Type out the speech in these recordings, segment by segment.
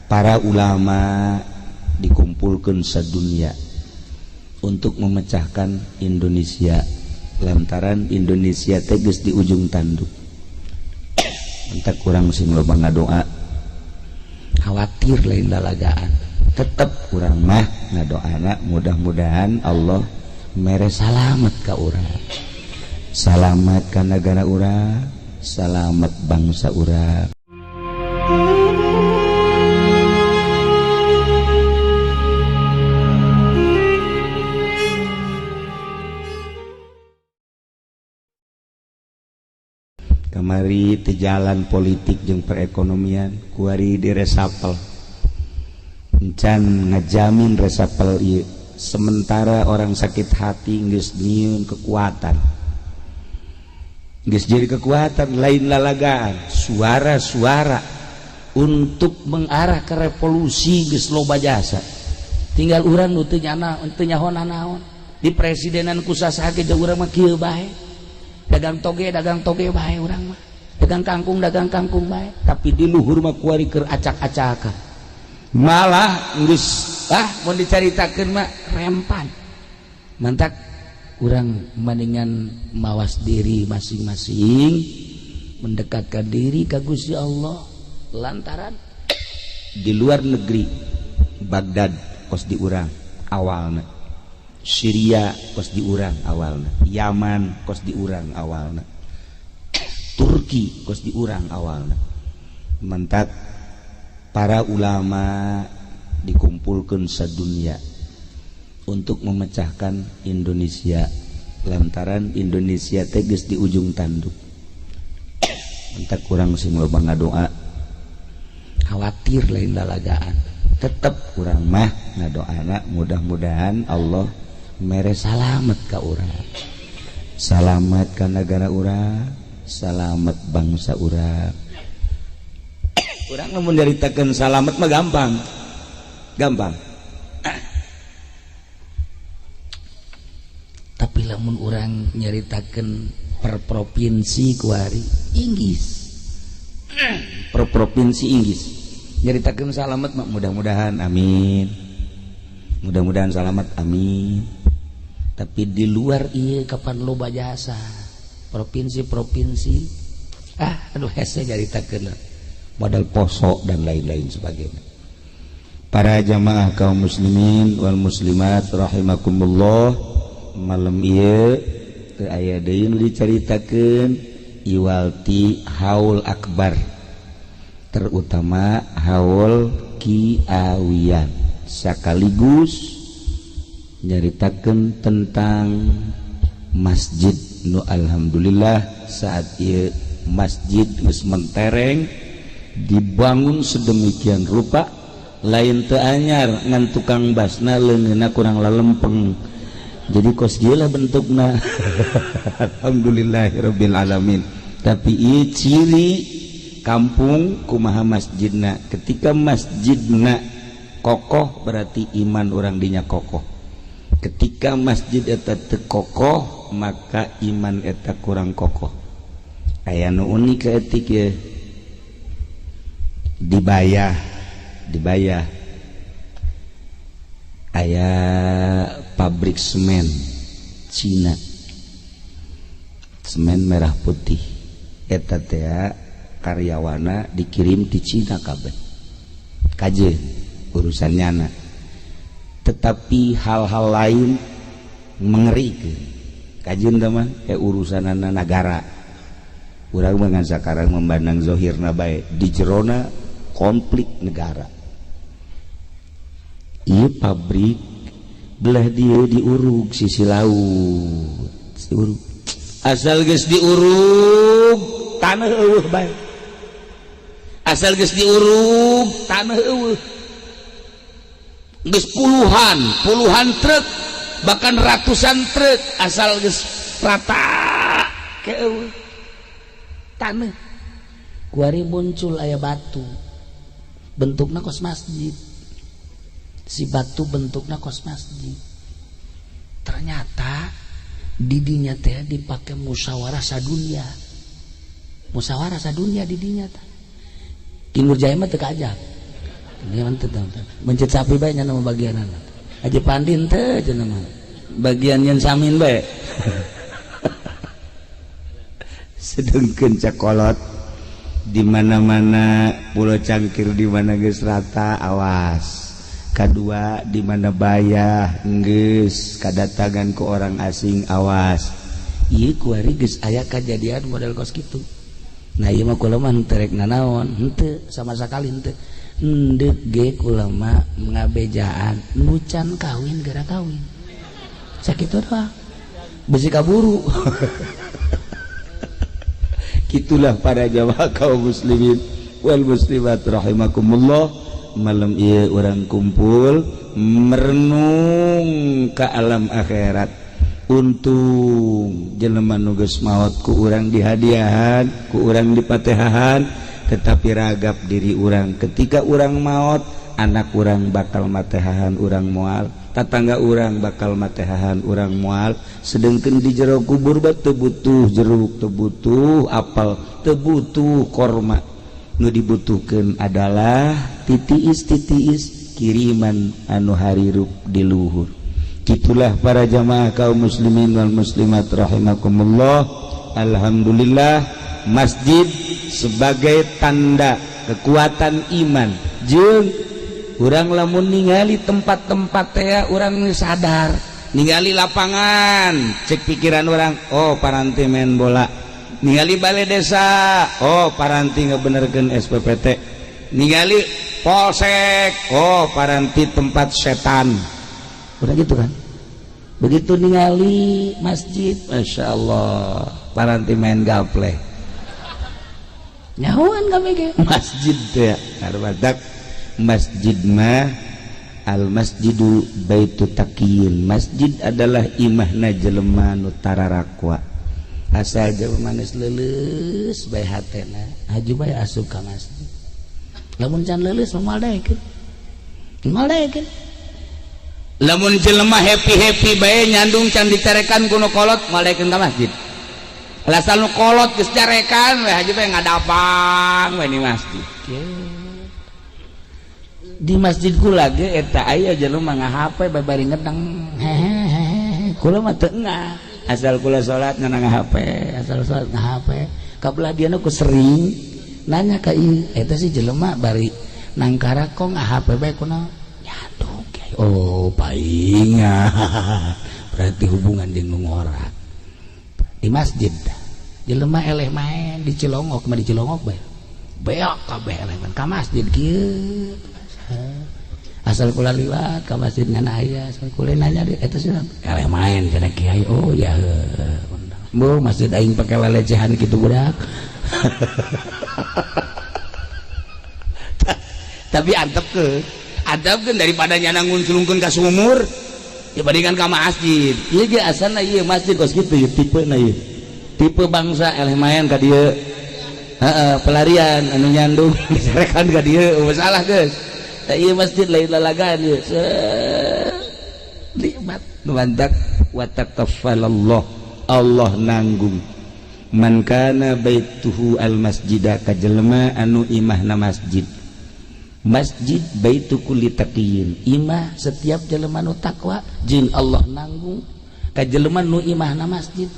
Para ulama dikumpulkan sedunia untuk memecahkan Indonesia, lantaran Indonesia tegas di ujung tanduk. Entah kurang sing loba ngadoa, khawatir lain lalagaan, tetep kurang mah ngadoana mudah-mudahan Allah mere salamet ka urang, salamet ka nagara urang, salamet bangsa urang. Kamari teu jalan politik jeung perekonomian, kuari diresapel, encan ngajamin resapel ieu. Sementara orang sakit hati geus nyieun kekuatan, geus jadi kekuatan lain lalagaan, suara-suara untuk mengarah ke revolusi geus loba jasa. Tinggal urang nu teu nyana teu nyaho nanaon di presidenan ku sasaha ge, urang mah kieu bae, dagang toge, dagang toge bae, urang mah dagang kangkung, dagang kangkung bae. Tapi di luhur mah kuari keur acak-acakan, malah geus ah mun dicaritakeun mah rempan. Mantak urang mendingan mawas diri masing-masing, mendekatkan diri ka Gusti Allah, lantaran di luar negeri Baghdad kos di urang awalna, Syria kos di urang awalna, Yaman kos di urang awalna, Turki kos di urang awalna. Mentak para ulama dikumpulkan sedunia untuk memecahkan Indonesia, lantaran Indonesia tegas di ujung tanduk. Entak kurang sing loba ngadoa, khawatir lain lalagaan, tetep kurang mah ngadoana mudah-mudahan Allah mere salamet ka urang, salamet ka nagara urang, salamet bangsa urang. Urang lamun nyaritakeun salamet mah gampang, gampang. Tapi lamun urang nyaritakeun per provinsi kuari Inggris, per provinsi Inggris nyaritakeun salamet mah mudah-mudahan amin, mudah-mudahan salamet amin. Tapi di luar iya kapan loba jasa provinsi-provinsi, ah aduh hese nyaritakeun modal Poso dan lain-lain sebagainya. Para jamaah kaum muslimin wal muslimat rahimakumullah, malam ieu teu aya deui nu dicaritakeun iwalti haul akbar, terutama haul Kiawian, sekaligus nyaritakeun tentang masjid nu alhamdulillah saat ieu masjid geus mentereng dibangun sedemikian rupa, lain teu anyar ngan tukang basna leungeunna kurang lalempeng, jadi kos gila bentukna. Alhamdulillahirabbil alamin. Tapi ieu ciri kampung kumaha masjidna, ketika masjidna kokoh berarti iman orang dinya kokoh, ketika masjid eta teu kokoh maka iman eta kurang kokoh. Aya nu unik etik ye, dibayah, dibayah aya pabrik semen Cina, semen merah putih eta teh karyawana dikirim di Cina kabeh, kaje urusan nyana. Tetapi hal-hal lain mengerikan kajian teman kayak urusan negara. Urang mah sekarang memandang zohirna bae, di jerona konflik negara. Ieu pabrik belah dia diurug sisi laut, diurug. Asal geus diurug tanah eueuh bae, asal geus diurug tanah eueuh. Geus puluhan puluhan truk bahkan ratusan truk asal geus rata ke eueuh tanah. Kuari muncul aya batu bentukna kos masjid, si batu bentukna kos masjid. Ternyata didinya teh dipakai musyawarah sadunia, musyawarah sadunia didinya teh. Ki Nurjaya mah teu kaajak. Ini mantep mencet sapi bae nya nama bagianana. Haji Pandi teu cenah mah. Bagian yang samin bae. Sedengkeun cakolot di mana-mana Pulau Cangkir di mana geus rata awas. Kadua di mana bayah geus kadatangan ku orang asing awas. Ieu kuari geus aya kajadian model kos kitu. Nah ieu mah kula mah henteu rek nanaon, henteu sama sakali henteu. Endek ge kula mah ngabejaan nu can kawin gara kawin. Sakitu doang. Besi kaburu. Gitulah para jamaah kaum muslimin wal muslimat rahimakumullah. Malam ieu urang kumpul merenung ke alam akhirat. Untung jelema nu geus maot ku urang dihadiahan, ku urang dipatehahan, tetapi ragap diri urang ketika urang maot, anak urang bakal matehahan urang moal, tatangga urang bakal matehahan urang moal. Sedengkeun di jero kubur bae teu butuh jeruk, teu butuh apel, teu butuh korma. Nu dibutuhkeun adalah titiis-titiis kiriman anu harirup di luhur. Itulah para jamaah kaum muslimin wal muslimat rahimakumullah. Alhamdulillah masjid sebagai tanda kekuatan iman. Jeung urang lamun ningali tempat-tempat teh urang sadar, ningali lapangan cek pikiran orang, oh paranti main bola. Ningali balai desa, oh paranti ngebenerkeun SPPT. Ningali polsek, oh paranti tempat setan. Udah gitu kan. Begitu ningali masjid, Masya Allah paranti main gaple. Nyahuan KBG masjid teh arbadak masjid mah al masjidu baitu taqiyin. Masjid adalah imahna jelema nu tararakwa. Asal jelema geus leuleus bae hatena, haju bae asup ka masjid. Lamun can leuleus mah moal daekeun. Moal daekeun. Lamun jelema happy-happy bae nyandung can dicarekan ku nu kolot, moal daekeun ka masjid. Asal nu kolot geus carekan we haju bae ngadapang we di masjid. Di masjid kula ge eta aya jelema nga-HP bae bari ngedeng. Hehehe, kula mah teu engah. Asal kula salat ngan nga-HP, asal salat nga-HP. Kabelah diana ku sering nanya ka ieu, eta si jelema bari nangkara kok nga-HP bae kunaon? Nyandung kiai. Oh, paingan. Berarti hubungan jeung nu ngora. Di masjid jelema eleh main di Cilongok mah di Cilongok bae. Beak kabeh eleh main ka masjid kieu. Asal kula liwat ka masjid ngan aya, asal kula nanya di eta sih eleh main cenah kiai. Oh ya heuh. Bu masjid aing pake lelecehan kitu budak. Tapi antepkeun, antepkeun daripada nyana ngunculungkeun ka sumur dibandingkan ka masjid. Ieu ge asalna ieu masjid kos kitu ieu tipena ieu. Tipe bangsa eleh main ka dieu. Heeh, pelarian anu nyandung disarekan ka dieu, masalah geus. Tah ieu masjid lain lalagaan ieu. Nikmat nu mantak wa takaffalallah. Allah nanggung. Man kana baituhu al masjida ka jelema anu imahna masjid. Masjid baitu kulli taqiyin. Imah setiap jelema nu takwa jeung Allah nanggung ka jelema nu imahna masjid.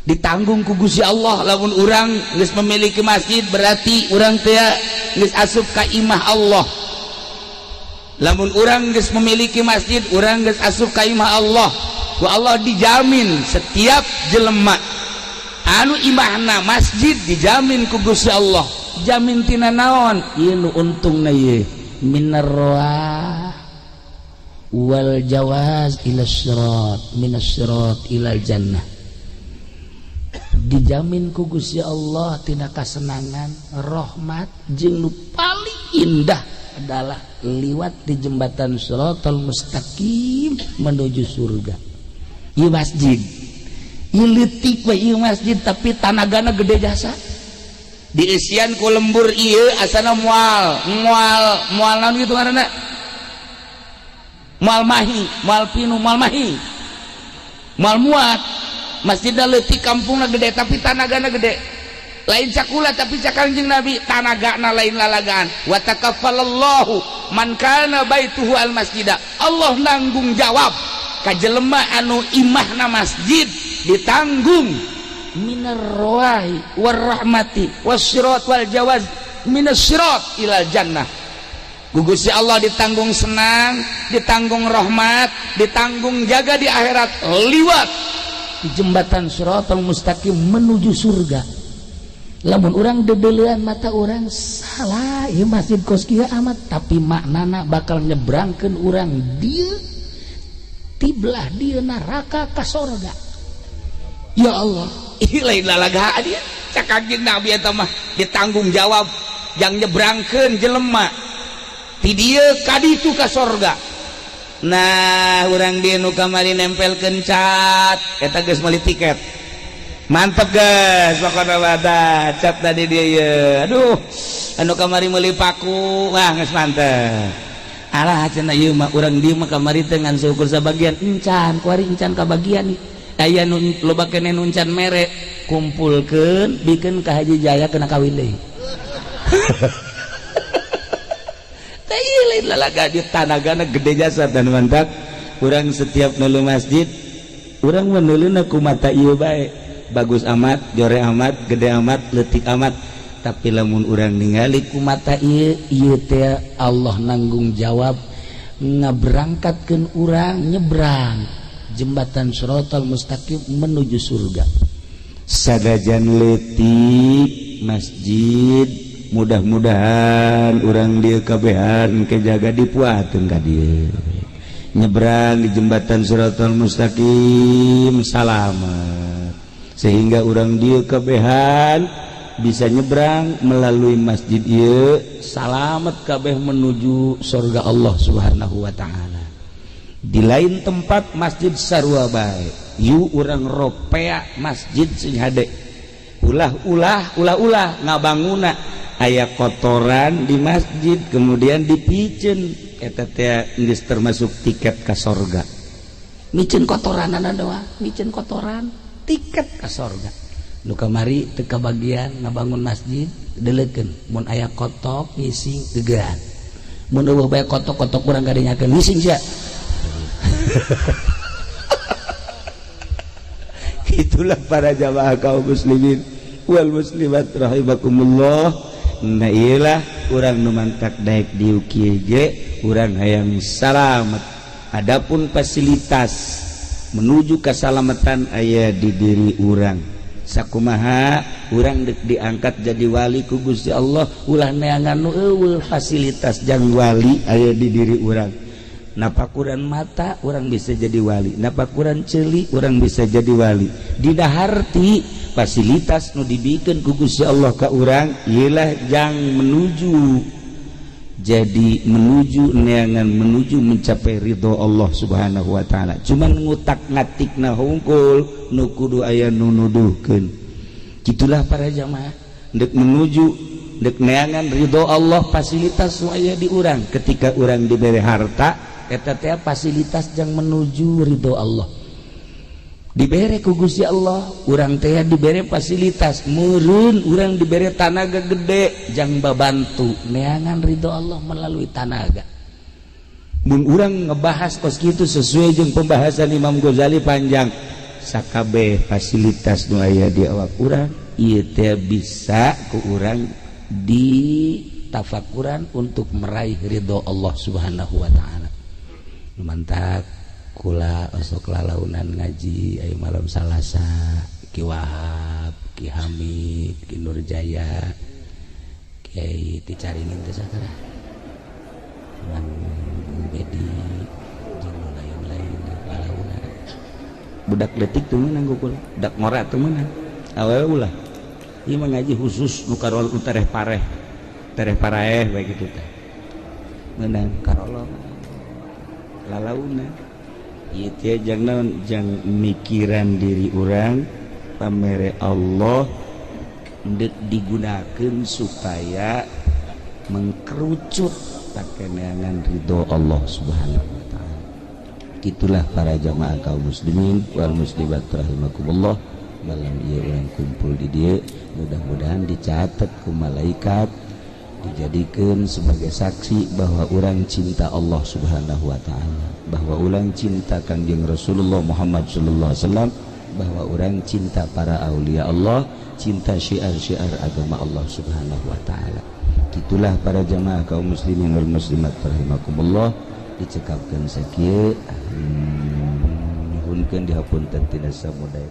Ditanggung ku Gusti Allah. Lamun urang geus memiliki masjid berarti urang teh geus asup ka imah Allah. Lamun urang geus memiliki masjid, urang geus asup ka imah Allah. Ku Allah dijamin setiap jelema anu imahna masjid dijamin ku Gusti Allah. Jamin tina naon? Ieu nu untungna ieu minar roah wal jawaz ila sirat minas sirat ilal jannah. Dijamin ku Gusti Allah tina kasenangan, rahmat jeung nu paling indah adalah liwat di jembatan Shiratal Mustaqim menuju surga. Ieu masjid, ieu leutik we ieu masjid tapi tanagana gede jasa. Diisian ku lembur ieu asana moal moal moal naon kitu ngaranna? Moal mahi, moal pinu, moal mahi. Moal muat. Masjidna leutik, kampungna gede tapi tanagana gede. Lain cakula tapi cak Kangjeng Nabi tanagana lain lalagaan. Wa takaffalallahu man kana baituhu al masjida. Allah nanggung jawab ka jelema anu imahna masjid ditanggung minar rawahi war rahmati was sirat wal jawaz minas sirat ilal jannah. Ku Gusti Allah ditanggung senang, ditanggung rahmat, ditanggung jaga di akhirat liwat di jembatan siratal mustaqim menuju surga. Lamun urang dedelean mata urang salah, ieu masjid kos kieu amat, tapi maknana bakal nyebrangkeun urang dieu tiblah dieu neraka ka sorga. Ya Allah, ih lain lalagaan dia. Cak Kangjeng Nabi eta mah ditanggung jawab yang nyebrangkeun jelema ti dieu ka ditu ka sorga. Nah, urang dieu nu kamari nempelkeun cat eta geus meuli tiket. Mantep guys, pokoknya wadah cat tadi dia ya. Aduh, anu kamari meuli paku, wah geus mantep. Alah cenah ieu mah urang dieu mah kamari teh ngan seukur sabagian encan, kuari encan kabagian nih. Aya nu loba keneh nu encan mere, kumpulkeun bikeun ka Haji Jaya kena kawin deui. Teh ieu lain lalaga di tanagana gede jasa dan mantap. Urang setiap nulu masjid, urang meneuluna ku mata ieu bae. Bagus amat, jore amat, gede amat, leutik amat. Tapi lamun urang ningali ku mata ieu, ieu teh Allah nanggung jawab ngaberangkatkeun urang nyebrang jembatan siratal mustaqim menuju surga. Sadajan leutik masjid, mudah-mudahan urang dieu kabehan kejaga dipuateun ka dieu. Nyebrang di jembatan siratal mustaqim salamet. Sehingga urang dieu kabehan bisa nyebrang melalui masjid ieu salamet kabeh menuju surga Allah Subhanahu wa taala. Di lain tempat masjid sarua bae, yu urang ropea masjid sing hade. Ulah-ulah ulah-ulah ngabanguna aya kotoran di masjid kemudian dipiceun eta teh geus termasuk tiket ka sorga. Miceun kotoranana doang, miceun kotoran tiket ka sorga. Nu kamari teu kabagian ngabangun masjid deleukeun mun aya kotok ngising gegeran. Mun eueuh bae kotok-kotok urang kadinyakeun ngising sia. Itulah para jamaah kaum muslimin wal muslimat rahimakumullah. Nah iyalah urang nu mantak daek dieu kieu ge urang hayang salamet. Adapun fasilitas menuju keselamatan aya di diri urang. Sakumaha urang dek diangkat jadi wali ku Gusti Allah, ulah neangan nu eueuh fasilitas jang wali aya di diri urang. Napakuran mata urang bisa jadi wali, napakuran ceuli urang bisa jadi wali. Dina harti fasilitas nu dibikeun ku Gusti Allah ka urang ialah jang menuju jadi menuju neangan menuju mencapai ridho Allah Subhanahu wa taala. Cuman ngutak ngatikna hungkul nu kudu aya nu nuduhkeun. Gitulah para jamaah dek menuju dek neangan ridho Allah fasilitas nu aya di urang. Ketika urang diberi harta eta teh fasilitas jang menuju ridho Allah. Dibere ku Gusti Allah urang teh dibere fasilitas meureun urang dibere tanaga gede jang babantu neangan ridho Allah melalui tanaga. Mun urang ngebahas kos kitu sesuai jeung pembahasan Imam Ghazali panjang, sakabeh fasilitas nu aya di awak urang ieu teh bisa ku urang ditafakuran untuk meraih ridho Allah Subhanahu wa taala. Mantap kula osok lalaunan ngaji ayo malam Salasa Ki Wahab, Ki Hamid, Ki Nurjaya, Kiai Ticaringin teh sakara Mang Bedi jeung lain-lain lalaunan. Budak leutik teu meunang ku kula, budak ngora teu meunang. Awewe ulah. Ieu mah ngaji khusus nu karol tereh pareh. Tereh paraeh bae kitu teh. Meunang karolong lalaunan. Ieu teh jang naon jang mikiran diri urang pamere Allah deuk digunakeun supaya mengkerucut pakeneangan ridho Allah Subhanahu wa taala. Itulah para jamaah kaum muslimin wal muslimat rahimakumullah. Malam ieu urang kumpul di dieu, mudah-mudahan dicatat ku malaikat, dijadikan sebagai saksi bahwa urang cinta Allah Subhanahu wa Ta'ala, bahwa urang cinta Kangjeng Rasulullah Muhammad sallallahu alaihi wasallam, bahwa urang cinta para aulia Allah, cinta syiar-syiar agama Allah Subhanahu wa Ta'ala. Itulah para jamaah kaum muslimin wal muslimat rahimakumullah, dicekapkan sakieu, nyuhunkeun dihapunten tina samudaya.